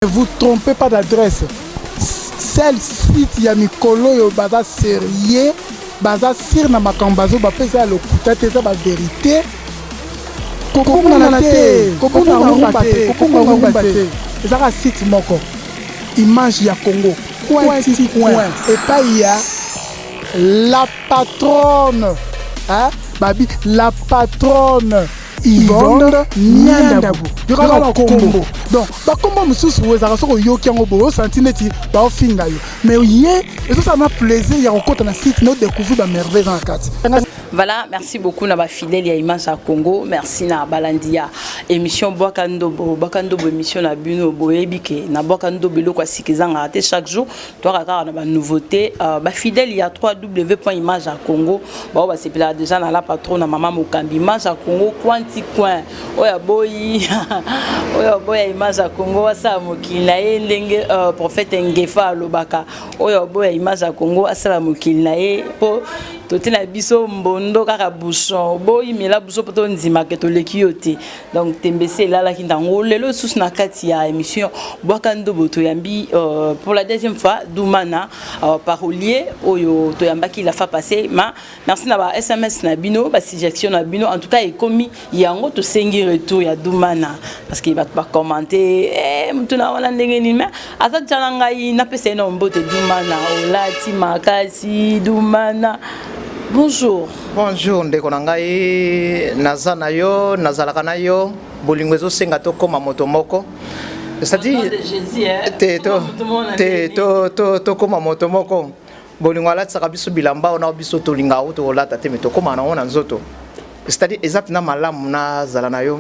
Vous trompez pas d'adresse. Seul site ya mikolo oyo baza sérieux, baza sur na makambo bazo bapesa ya lokuta te, eza ba vérité. Kobungana te, kobunga rumba te, kobunga rumba te. Ezaka site moko. Image ya Congo. Coin ti coin. Epai ya la patronne. Hein? Babi, la patronne. Yvonne Niandabu yokaka bakombo donc bakombo mosusu ezalaka soki oyoki yango boye osanti neti baofinga yo mais ye ezosala na plaisir ya kokota na site na odécouvrir bamerveille eza na kati. Voilà, merci beaucoup na ba fidèle ya Image ya Congo. Merci na balandi ya émission Bwaka Ndobo, Bwaka Ndobo émission na bino boyebi ke na Bwaka Ndobo eloko ya sika ezangaka te chaque jour. Toaka kaka na ba nouveauté ba fidèle ya www.image ya Congo. Bao basepelaka déjà na la patronne na mama Mokambi Image ya Congo Quanti Coin. Oyo aboyi oyo aboya Image ya Congo asala mokili na ye ndenge prophète Ngefa alobaka. Oyo aboya Image ya Congo asala mokili na ye po totina biso mbondo kaka bouchon boyimela biso mpo tondimaka toleki yo te. Donc tembesi elalaki ntango lelo lisusu na kati ya émission Bwaka Ndobo toyambi pour la deuxième fois Dumana, parolier oyo toyambaki la fois passée. Ma merci na ba SMS na bino, basuggestion na bino. En tout cas ekomi yango tosengi retour ya Dumana parce que bato bacommenter eh, motu na wana ndenge nini, mais aza tia na ngai napesa ye na mbote. Dumana, olati makasi. Dumana, bonjour. Bonjour ndeko na ngai, naza na yo, nazalaka na yo. Bolingo ezosenga tokóma moto moko, c'est-à-dire te te tokóma moto moko. Bolingo alatisaka biso bilamba wana biso tolingaka ko tokolata te, me tokóma nango na nzoto. C'est-à-dire eza mpena malamu nazala na yo,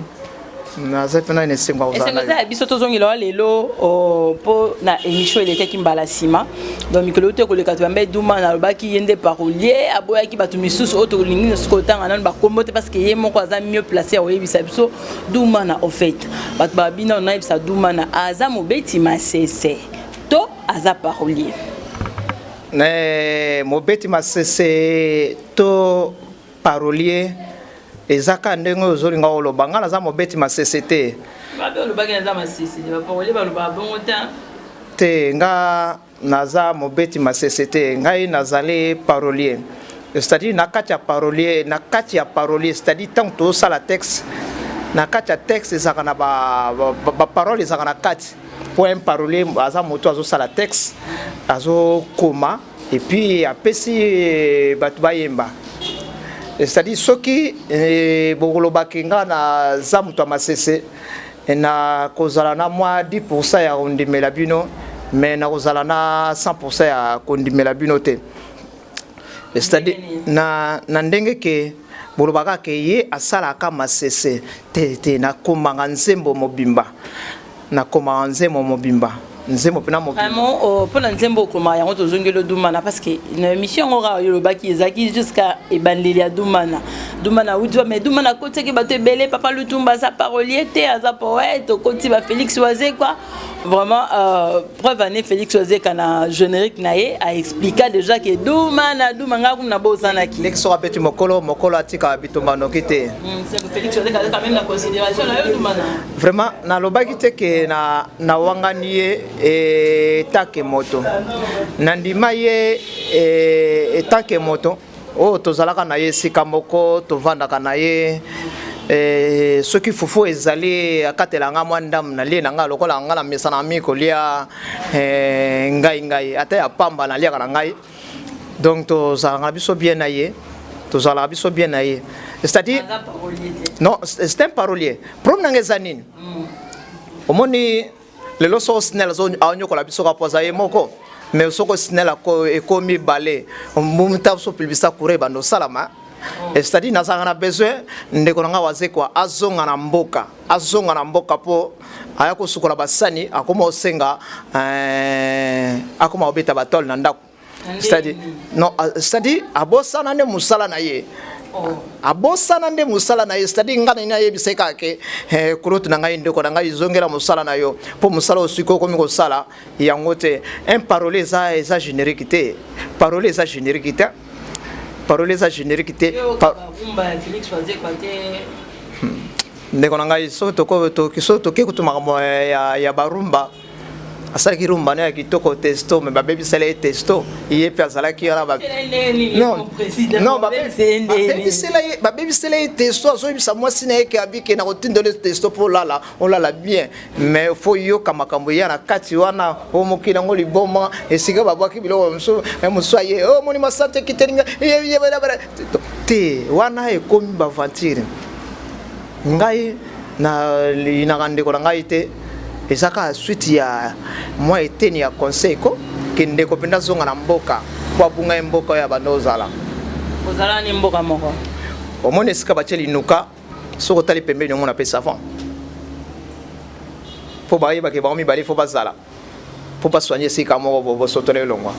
naza mpena na esengo ya kozala na yo. Biso tozongela wa lelo mpo na émission elekaki mbala nsima. Donc mikolo te koleka toyamba Duma, alobaki ye nde parolier, aboyaki bato misusu oyo tolingi na soki otanga nano bakombo te parce que ye moko aza mieux placé ya koyebisa biso. Duma na, au fait bato babina nayebisa, Duma na aza mobeti masese to aza parolier? Mobeti masese to parolier eza kaka ndenge oyo ozolinga koloba. Ngai naza mobeti masese te. Babe olobaki naza masese, baparolier balobaka bongo te. Te, nga naza mobeti masese te, ngai nazali parolier. C'est-à-dire na kati ya parolier, na kati ya parolier, c'est-à-dire ntango tozosala texte, na kati ya texte ezalaka na baparole, ezalaka na kati. Po un parolier aza moto azosala texte, azokoma et puis apesi bato bayemba. C'est-à-dire soki bokolobaki nga naza moto ya masese, na kozala na mwa 10 ya kondimela bino, mais nakozala na 100 ya kondimela bino te. C'est-à-dire na ndenge ke bolobaka ke ye asalaka masese te, te, nakomaka nzembo mobimba, nakomaka nzembo mobimba, nzembo mpena mobimba. Vraiment, mpona nzembo okoma yango, tozongeli Dumana parce que na émission yango kaka oyo olobaki ezalaki jusqu'à ebandeli ya Dumana. Dumana awuti mais Dumana akotiaki bato ebele. Papa Lutumba aza parolier te, aza poète. Okoti ba Félix Wazekwa. Vraiment, preuve année Félix Wazekwa na générique na ye aexplika déjà ke Dumana, Duma ngai kuna bosanaki. Ndenge soki abeti mokolo mokolo atikaka bitumba noki te. Félix Wazekwa aza quand même na considération na yo, Dumana. Vraiment, nalobaki te ke na nawangani ye etake moto, nandima ye etake moto oyo tozalaka na ye esika moko, tovandaka na ye. Soki fufu ezali, akatela nga mwa ndamu nalie na ngai lokola nga na mesana mi kolia ngai ngai ata ya pamba naliaka na ngai. Donc tozalaka na biso bien na ye, tozalaka biso bien na ye. C'est-à-dire non, c'est un parolier. Problème nanga eza nini? Omoni lelo soko SNEL aonyokola biso kaka po aza ye moko, mais soko SNEL ekomi bale muta so publicité courant ebanda osalama. C'est-à-dire nazalaka na besoin ndeko na nga Wazekwa azonga na mboka, azonga na mboka mpo aya kosukola basani, akoma osenga, akoma kobeta batole na ndako. C'est-à-dire non, c'est-à-dire abosana nde mosala na ye, abosana nde mosala na ye. C'est-à-dire nga nani ayebisa ye kaka ke kulutu na ngai, ndeko na ngai, ezongela mosala na yo mpo mosala oyo sikoyo okomi kosala yango te. Un parole eza générique te, parole eza générique te, parole eza générique te. Ndeko na ngai, soki toke kutu makambo ya barumba. Asalaki rumba na ya kitoko testo, me babebisela ye testo. Ye mpe azalaki wana ba non non, babebisela ye testo. Azoyebisa mwasi na ye ke abike na kotindela testo mpo olala, olala bien, mais faut yoka makambo ya na kati wana. Omokili yango liboma, esika babwaki biloko mosusu, mosusu aye omoni masante ekitelinga te. Wana ekomi baventure. Ngai nalinaka ndeko na ngai te, eza kaka suite ya mwa eteni ya conseil ko ke ndeko mpenza azonga na mboka mpo abunga ye mboka oyo ya bando ozala. Ozala ni mboka moko. Omoni esika batie linuka, soki otali pembeni, omona mpe savon, mpo bayebake bango mibale fo bazala mpo basoigne esika moko. Bosotola elongwa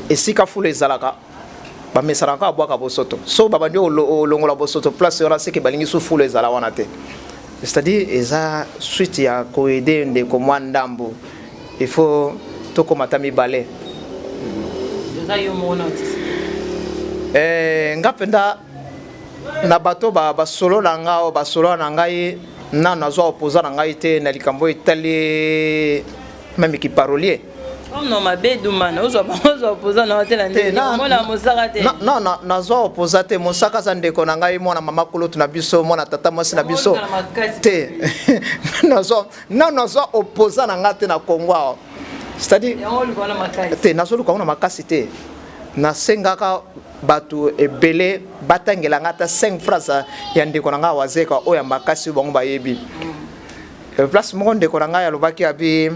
esika fulu ezalaka, bamesanaka kaka bwaka bosoto. So babandi olongola bosoto place wana, seke balingi su fulu ezala wana te. C'est-à-dire eza suite ya koaider ndeko mwa ndambo, il faut tokóma ata mibale. Eza yo moko na otisi? Nga mpenza na bato basolo na nga oyo basolo na ngai, nano nazwa opposant na ngai te na likambo etali même kiparolier. Non, mabe dumana, ozwa ozwa opposant na te na ndenge omona mosaka te. Non, nazwa opposant te. Mosaka aza ndeko na ngai, mwana mama kulutu na biso, mwana tata mwasi na biso te. Nazwa nano nazwa opposant na ngai te na Congo awa. C'est-à-dire te, nazoluka ngo na makasi te. Nasengaka bato ebele batangela ngai ata 5 phrase ya ndeko na ngai Wazeka oyo ya makasi oyo bango bayebi. Place moko ndeko na ngai alobaki abi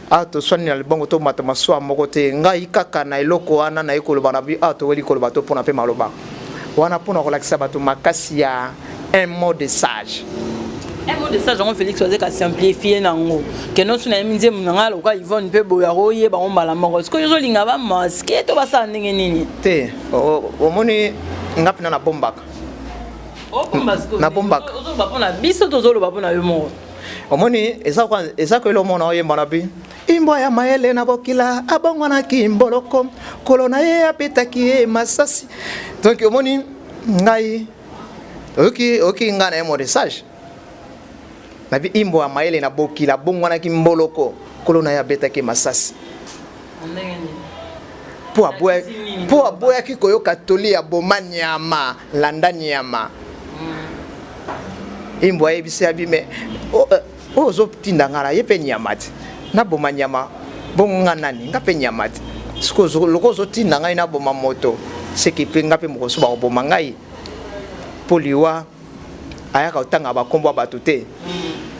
a toswani na libongo, tomata masuwa moko te. Ngai kaka na eloko wana naye koloba na bi a toweli koloba to mpona mpe maloba wana mpona kolakisa bato makasi ya un mot de sage. Un mot de sage yango, Félix Wazeka simplifie nango ke nyonso nayebi nzembo na ngai lokola Yvonne mpe boye akoyeba ngo mbala moko. Sikoyo ozolinga bamaske to basala ndenge nini? Te, omoni nga mpena nabombaka. Nabombaka. Ozoloba mpona biso, tozoloba mpona yo moko. Omoni eza koyela omona oyemba na bi imbwa ya mayele na bokila abongwanaki mboloko, kolo na ye apetaki ye masasi. Donc omoni ngai, oyoki, oyoki ngai na ye mot de sage nabi imbwa ya mayele na bokila abongwanaki mboloko, kolo na ye abetaki masasi mpo aboyaki koyoka toli ya boma nyama, landa nyama. Imbwa ayebisi abi me oyo ozotinda nga na ye mpe nyama te, naboma nyama bongo nga nani? Nga mpe nyama te. Sikoyo loko ozotinda ngai naboma moto, seki mpe nga mpe mokoso bakoboma ngai, mpo liwa ayaka kotanga bakombo ya bato te,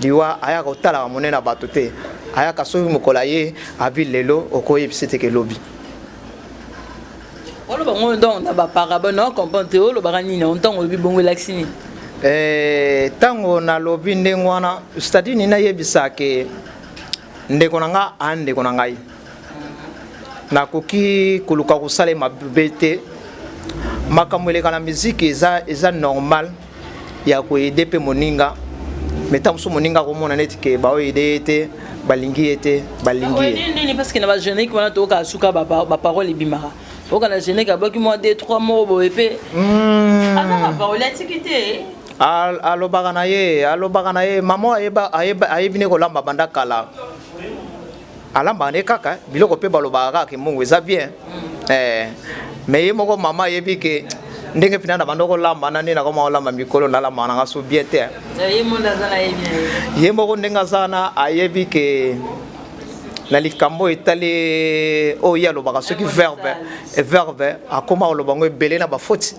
liwa ayaka kotalaka monene ya bato te. Ayaka soki mokolo aye abi lelo, okoyebisa teke lobi. Oloba ngo donc na baparabole na comprendre te. Olobaka nini ntango olobi bongo? Elakisi nini? Ntango nalobi ndenge wana, c'est-à-dire nini? Nayebisa ke ndeko na nga aa ndeko na ngai, nakoki koluka kosala ye mabe te. Makambo eleka na miziki eza normal ya koaider mpe moninga, mais ntango mosusu moninga akomona neti ke baoaider ye te, balingi ye te, balingi ye. Nini? Parce que na bagénérique wana toyoka suka baparole ebimaka, oyoka na générique abwaki mwa 2 3 moko boye mpe aza baparole atiki te. Alobaka na ye, alobaka na ye. Mama ayebi ne kolamba banda kala, alambaka ne kaka biloko mpe balobaka kaka ke mbongo eza bien. Mais ye moko mama ayebi ke ndenge mpena na bando kolamba na nde nakoma kolamba mikolo, nalambaka nanga so bien te. Ye moko ndenge aza wana, ayebi ke na likambo etali oyo ye alobaka, soki verbe akoma koloba ngo ebele na bafoti.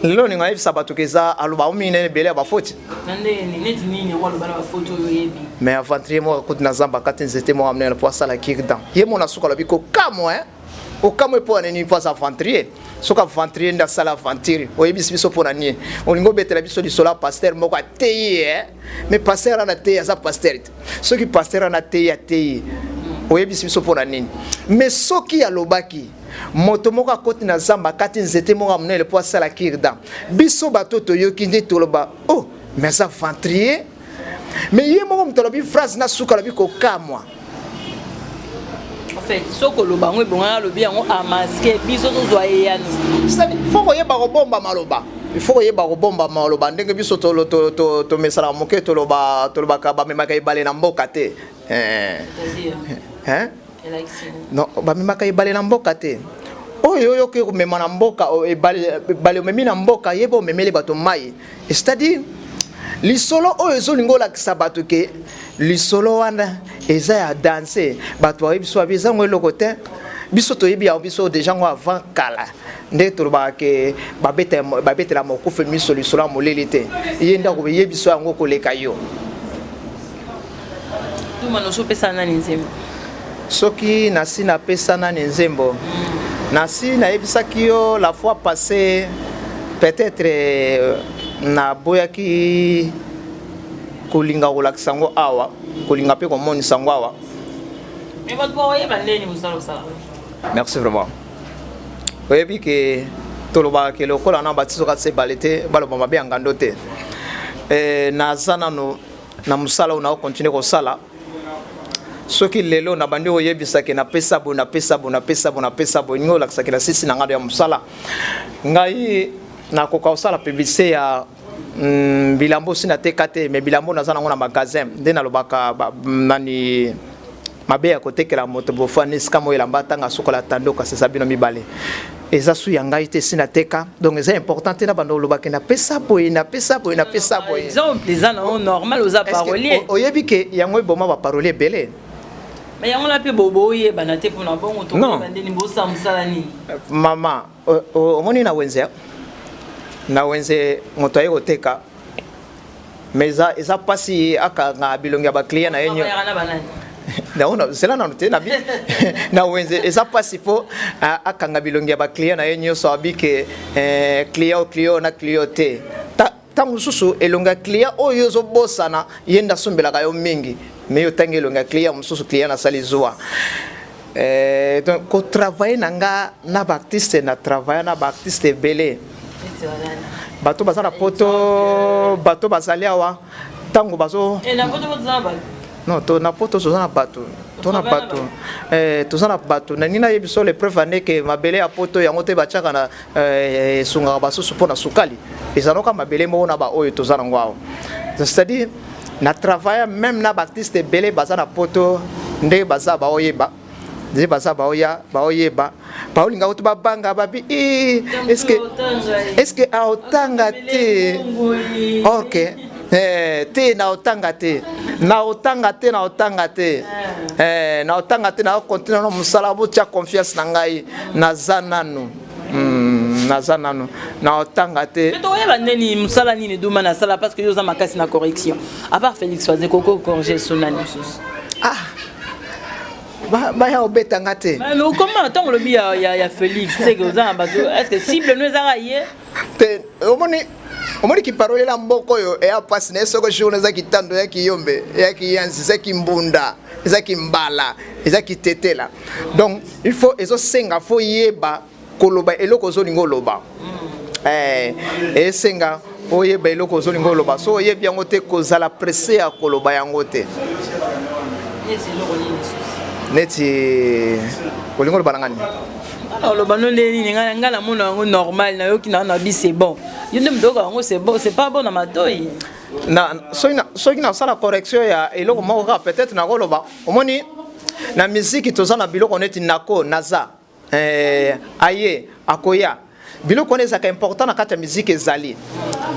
Lelo olinga ayebisa bato ke eza aloba mingi na ebele ya bafoti. Mais aventurier moko akuti na zamba, akati nzete moko monene mpo asala cure-dent. Ye mona suka alobi kokamwa, okamwe mpo na nini? Mpo aza aventurier. Soki aventurier nde asala aventure, oyebisi biso mpo na nini? Olingi obetela biso lisolo ya pasteur moko ateyi ye, mais pasteur wana ateyi, aza pasteur te. Soki pasteur wana ateyi, ateyi, oyebisi biso mpo na nini? Mais soki alobaki moto moko akoti na zamba, akati nzete moko ya monene mpo asala cure-dent, biso bato toyoki nde toloba: "Oh, mais aza aventurier." Mais ye moko moto alobi phrase na suka, alobi kokamwa. En fait, soki oloba yango ebongaka, alobi yango amaske, biso tozwa eyano. Faut koyeba kobomba maloba. Il faut koyeba kobomba maloba ndenge biso tomesanaka moke, tolobaka bamemaka ebale na mboka te. Hein? Non, bamemaka ebale na mboka te. Oyo oyoki komema na mboka ebale, omemi na mboka, yeba omemeli bato mai. C'est-à-dire lisolo oyo ezolinga olakisa bato ke lisolo wana eza ya danse. Bato bayebi biso, babi ezango eloko te. Biso toyebi yango, biso déjà ngo avant kala. Nde tolobaka ke babetela mokufe miso lisolo ya moleli te. Ye ndako yebi biso yango koleka yo. Tumana, ozopesa nani nzembo? Soki nasi napesa nani nzembo, nasi nayebisaki yo la fois passée. Peut-être naboyaki kolinga kolakisa yango awa, kolinga mpe komonisa yango awa. Mais bato bakoyeba ndeni mosala osala? Merci vraiment. Oyebi ke tolobaka ke lokola na bati soki atisa ebale te, baloba mabe ya ngando te. Naza nano na mosala oyo nakocontinuer kosala. Soki lelo nabandi koyebisaki napesa boye, napesa boye, napesa boye, napesa boye, ningi olakisaki na sisi na ngando ya mosala. Ngai nakoka kosala publicité ya bilambo osi nateka te, mais bilambo naza nango na magasin. Nde nalobaka nani mabe ya kotekela moto bofani esika moko elamba ntanga sukola tando, kasi eza bino mibale, eza su ya ngai te, esi nateka. Donc eza important te na bando olobaki napesa boye, napesa boye, napesa boye. Exemple eza nango normal, oza parolier. Oyebi ke yango eboma baparolier ebele. Mais yango na mpe boyebana te mpona bongo tokoyeba ndeni bosala mosala nini? Mama, omoni na wenze, na wenze moto aye koteka, mais eza mpasi akanga bilongi ya baclient na ye. Zela nano te. Na wenze eza mpasi mpo akanga bilongi ya baclient na ye nyonso, abike client, client na client te. Ntango mosusu elongi ya client oyo ozobosana, ye nde asombelaka yo mingi, mais yo otangi elongi ya client mosusu, client nasali zuwa. Donc kotravailler na nga na baartiste, na travaille na baartiste ebele, bato baza na poto, bato bazali awa. Ntango bazo non to na poto, toza na bato, to na bato, toza na bato. Nalingi nayebi so le preuve ane ke mabele ya poto yango te batiaka na esungaka basusu mpo na sukali, ezalaka mabele moko na baoyo toza nango awa. C'est-à-dire na travaille même na baartiste ebele baza na poto, ndenge baza baoyeba, nde baza baoya, baoyeba, baolinga kutu babanga babi: est-ce aotanga te? Ok, te, naotanga te, naotanga te, naotanga te, naotanga te, naocontinuer na mosala. Botia confiance na ngai, naza nanu, naza nanu, naotanga te. Tokoyeba ndeni mosala nini duma nasala, parce que yo oza makasi na correction. À part Félix Wazekwa, okocorriger so nani mosusu? Ah, baya obetanga te. Mais okoma ntango olobi ya Félix, seke oza na bato. Est ce que cible no ezaka ye? Te, omoni kiparolela mboka oyo eya mpasi na ye. Soko jour eza kitando, eza kiyombe, eza kiyanzi, eza kimbunda, eza kimbala, eza kitetela. Donc il faut ezosenga fo yeba koloba eloko ozolinga oloba. Esenga oyeba eloko ozolinga oloba. So oyebi yango te, kozala pressé ya koloba yango te. Neti olingi oloba na ngani? Oloba no nde nini? Ngai namona yango normal, nayoki na bi c'est bon. Yo nde moto oyoka yango c'est bon, c'est pas bon na matoi. Soki nasala correction ya eloko moko kaka, peut-être nakoloba: omoni na miziki toza na biloko neti nako, naza, aye, akoya. Biloko wana ezalaka important na kati ya miziki. Ezali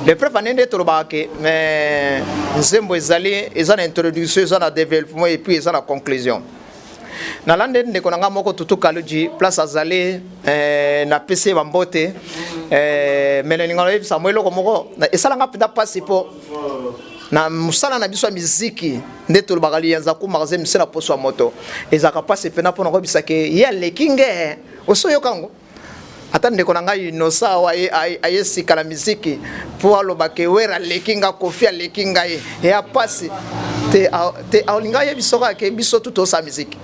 le preuve ane nde tolobaka ke nzembo ezali, eza na introduction, eza na développement et puis eza na conclusion. Nalandi ndeko na nga moko Tutu Kaluji, place azali, napesi ye bambote. Me nalinga nayebisa mo eloko moko esalanga mpenza mpasi mpo na mosala na biso ya miziki. Nde tolobaka liyanza kumaka ze mise na poso ya moto. Ezalaka mpasi mpena mpona koyebisa ke ye aleki nge. Osi oyoka yango? Ata ndeko na ngai Inosa awa aye sika na miziki, mpo aloba ke Wera aleki nga, Kofi aleki ngai, eya mpasi te. Te, aolinga ayebi soko ake biso tu tosala miziki,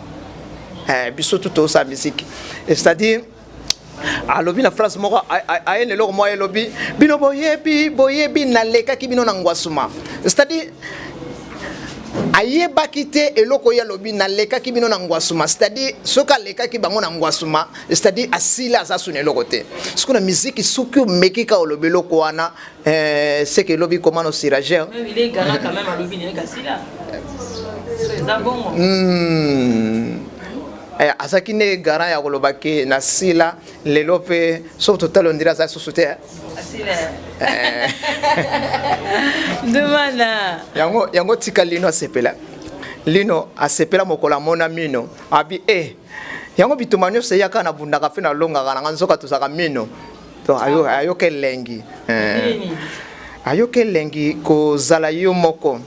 biso tu tosala miziki. C'est-à-dire alobi na phrase moko, aye na eloko moko, elobi: bino boyebi, boyebi nalekaki bino na ngwasuma. C'est-à-dire Ayebaki te eloko ye alobi nalekaki bino na ngwasuma, c'est-à-dire soki alekaki bango na ngwasuma, c'est-à-dire asila aza suna eloko te. Soki na miziki, soki omeki ka olobi eloko wana, eh, seke elobi koma no sirageur. Eh, azalaki nde garant ya koloba ke nasila lelo mpe soki totali ondire aza susu te. Eh. Ndumana. Yango yango tika lino asepela. Lino asepela mokolo amona mino. Abi eh yango bitumba nyonso eyaka na bundaka mpe nalongaka nanga nzoka tozalaka mino. Donc ayo ayoka elengi. Eh. Ayoka elengi kozala yo moko.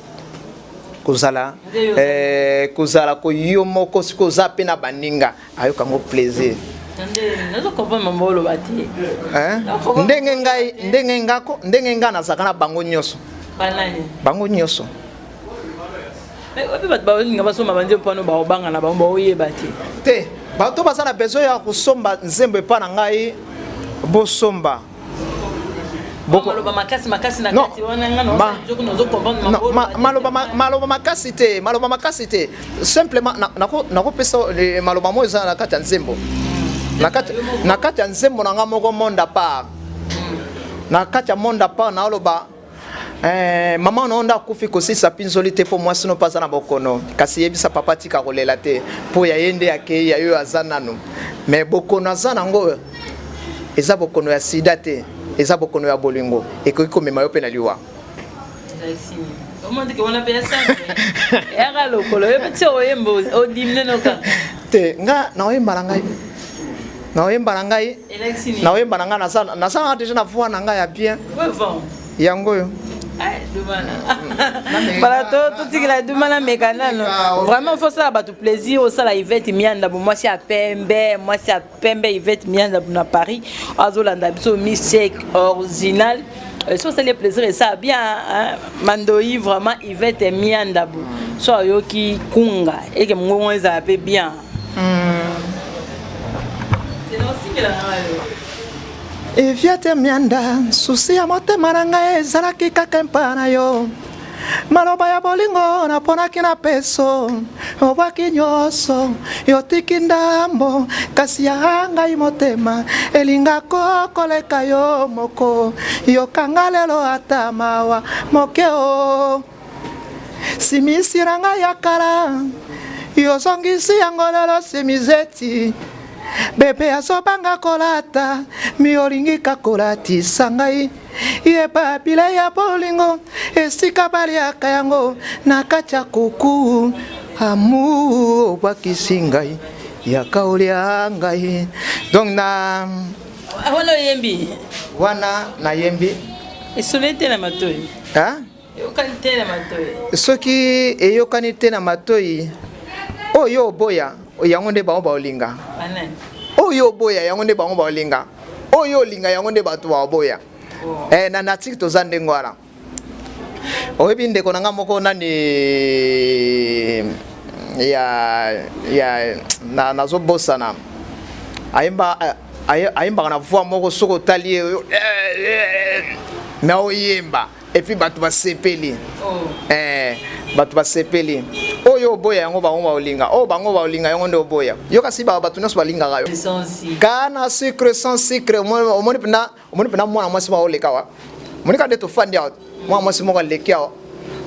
Kozala eh, kozala ko yo moko sikoyo oza mpe na baninga. Ayoka ngo plaisir. Ndenge ngai ndenge ngako ndenge ngai nazalaka na bango nyonso bango nyonso. Oyebi bato baolinga basomba banzembo mpano baobanga na bango baoyeba te. Te, bato baza na besoin ya kosomba nzembo epa na ngai, bosomba. Maloba makasi makasi na kati wana nga nazo comprendre. Maloba maloba makasi te, maloba makasi te, simplement nakopesa maloba moko eza na kati ya nzembo, na kati ya nzembo na nga moko monde à part. Na kati ya monde à part naoloba eh, mama na nde akufi kosilisa mpinzoli te mpo mwasi no mpe aza na bokono, kasi yebisa papa tika kolela te mpo ya ye nde akei, ya yo aza nanu. Me bokono aza nango eza bokono ya sida te, eza bokono ya bolingo, ekoki komema yo mpe na liwa. Yaka lokolo yo mpe ti oyemba odimne noka te. Nga naoyemba na ngai, naoyemba na ngai, naoyemba na ngai, naza deja na voix na ngai ya bien yango oyo. Voilà, totikela Dumana meka nano. Vraiment faut osala bato plaisir, osala Ivete Mianda bo mwasi ya pembe, mwasi ya pembe Ivete Mianda na Paris azolanda biso, Michek original. So osali plaisir esala bien, hein? Mandoi vraiment Ivete Mianda bo so ayoki kunga eke mongongo ezala mpe bien. Eviate Mianda, susi ya motema na ngai ezalaki kaka mpa na yo. Maloba ya bolingo naponaki na peso, obwaki nyonso, yotiki ndambo, kasi ya ngai motema elingako koleka yo moko. Yokanga lelo ata mawa moke o simisi na ngai ya kala, yozongisi yango lelo simizeti. Bebe azobanga kolata, mi olingi kakolatisa ngai. Yeba bilei ya bolingo esika baliaka yango na kati ya kuku. Amour obwakisi ngai, yaka olia ngai. Donc na wana oyembi. Wana nayembi. Esole te na matoi. Eyokani te na matoi. Soki eyokani te na matoi, oyo oboya yango nde bango baolinga, oyo oboya yango nde bango baolinga, oyo olinga yango nde bato baoboya. Oh. Eh, na nature toza ndenge wana. Oyebi ndeko na nga moko nani ya ya na nazobosana, ayemba ayembaka na voix moko, soki otali ye na oyemba et puis bato basepeli. Oh. Eh, bato basepeli. Oyo oboya yango bango baolinga, oyo bango baolinga yango nde oboya yo, kasi bato nyonso balingaka yo. Kana sucre sans sucre, omoni mpena, omoni mpena mwana mwasi moko oleka wa, omoni kaka nde tofandi awa, mwana mwasi moko aleki awa,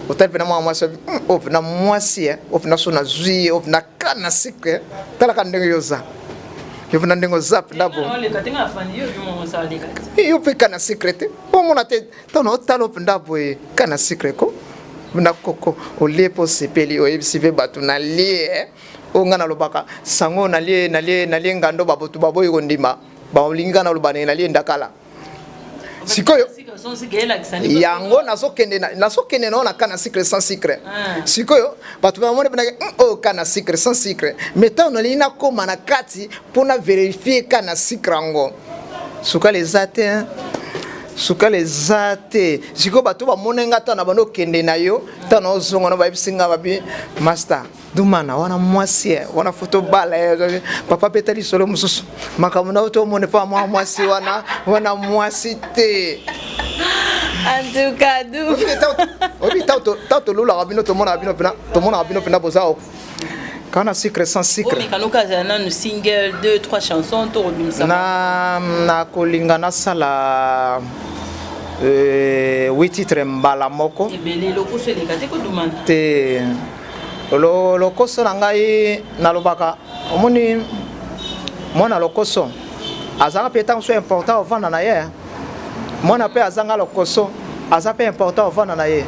otali mpena mwana mwasi oyo mpena mwasi oyo mpena so nazwi ye oyo mpena kana sucre, talaka ndenge yo oza, yo mpena ndenge oza mpena bo yo mpe kana sucre te, omona te. Ntango otala mpenza boye kana sucre ko na koko olie mpo osepeli, oyebisi mpe bato nalie oyo ngai nalobaka sango nalie nalie nalie ngando, baboto baboyi kondima, balingi ngai naloba ndenge nalie ndakala. Sikoyo yango nazokende nazokende nao na kana sucre sans sucre. Sikoyo bato bamoni mpenake oyo kana sucre sans sucre, mais ntango nalingi nakóma na kati mpona verifie kana sucre yango, sukali eza te, sukali eza te. Sikoyo bato bamoni nga ntango na bando okende na yo, ntango na ozonga no bayebisi nga babi master Dumana wana mwasi wana foto bala papa beta lisolo mosusu makambo na yo tomone pa mwa mwasi wana wana mwasi te. En tout cas, du. Oyebi ntango tolulaka bino, tomonaka bino mpena, tomonaka bino mpena boza kana sucre sans sucre. Omekanoka azala nanu single, 2 3 chansons to kobimisa. Na nakolinga nasala 8 titre mbala moko. Ebele, lokoso eleka te kodumana. Te, lokoso na ngai nalobaka, omoni mwana lokoso azalaka mpe ntango so important ovanda na ye. Mwana mpe azanga lokoso aza mpe important ovanda na ye.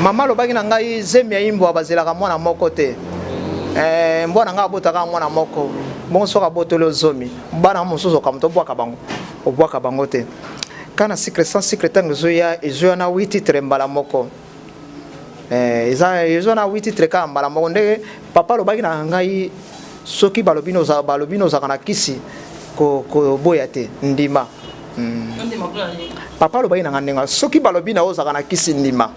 Mama alobaki na ngai zemi ya imbwa bazelaka mwana moko te. Mbwa na ngai abotaka mwana moko bongo, soki abotoli ozomi bana mosusu okamoto obwaka bango, obwaka bango te. Kana sucre sans sucre, ntango ezoya, ezoya na 8 titre mbala moko. Eza ezoya na 8 titre kaka mbala moko. Ndenge papa alobaki na ngai, soki balobi balobi nozalaka na kisi, koboya te, ndima. Papa alobaki na ngai ndenge soki balobi na ozalaka na kisi, ndima.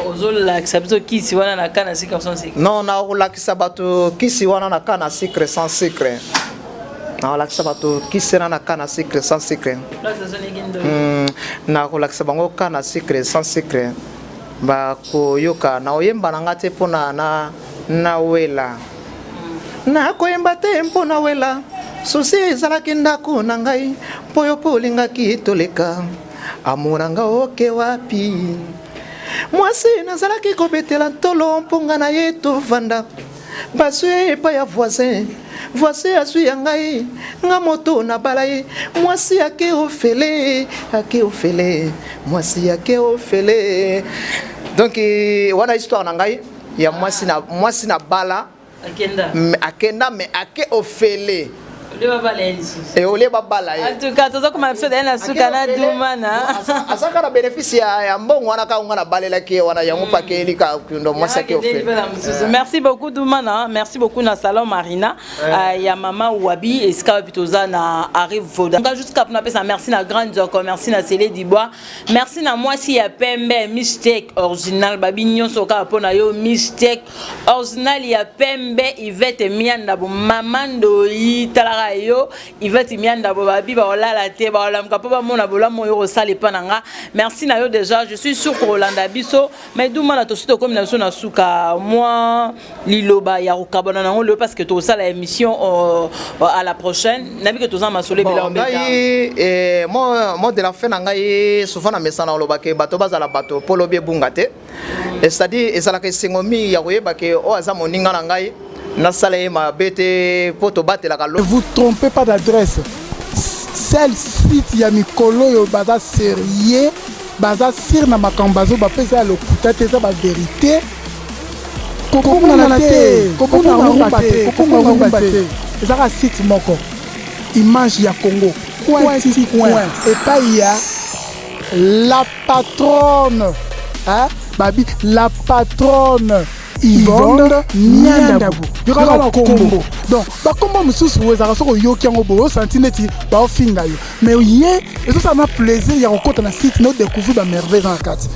Ozolakisa biso kisi wana na kana sucre sans sucre? Non, nakolakisa bato kisi wana na kana sucre sans sucre. Nakolakisa bato kisi wana na kana sucre sans sucre. Nakolakisa bango kana sucre sans sucre, bakoyoka. Nakoyemba na nga te mpona na nawela, nakoyemba te mpo nawela. Susi ezalaki ndako na ngai mpo yo mpo olingaki toleka amour na nga oke wapi. Mwasi nazalaki kobetela ntolo mponga na ye tovanda, bazwi epai ya voisin, voisin azwi ya ngai, nga moto nabala ye, mwasi ake ofele, ake ofele, mwasi ake ofele. Donc wana histoire na ngai ya mwasi na mwasi na bala. Akenda. Akenda mais ake ofele. E olie babala ye. En tout cas, toza koma biso daye na suka na Dumana. Azaka na bénéfice ya mbongo wana kaka nga nabalelaki ye wana, yango mpe akeyeli kaka ndo mwasi ake ofele. Merci beaucoup Dumana, merci beaucoup na salon Marina ya mama Wabi, esika wapi toza na arrive Voda jusqu'à napesa. Merci na Grande Joko, merci na Sele Dibois, merci na mwasi ya pembe Mistake original, babi nyonso kaka mpo na yo Mistake original ya pembe Ivete Miandabo, mama Ndoi, talaka yo Ivete Miandabo, babi baolala te, baolamuka mpo bamona bolamu oyo kosala epa na nga. Merci na yo déjà, je suis sûr kolanda biso. Mais Dumana, tosi tokomi na biso na suka, mwa liloba ya kokabana nango lelo, parce que tosala émission à la prochaine, nayebi ke toza masolo ebele. Bon, ngai mot de la fin na ngai, souvent na mesana olobake bato bazala bato mpo lobi ebunga te. C'est-à-dire ezalaka esengo mingi ya koyeba ke oyo aza moninga na ngai, nasala ye mabe te mpo tobatelaka. Ne vous trompez pas d'adresse, seul site ya mikolo oyo baza sérieux, baza sûr na makambo bazo bapesa ya lokuta te, eza bavérité. Kobungana te, kobunga rumba te, kobunga rumba te. Ezaka site moko, Image ya Congo, coin ti coin, epai ya la patronne, hein? Babi la patronne Yvonne Niandabu, yokaka bakombo. Donc bakombo mosusu ezalaka soki oyoki yango boye, osanti neti baofinga yo, mais ye ezosala na plaisir ya kokota na site na odécouvrir bamerveille eza na kati.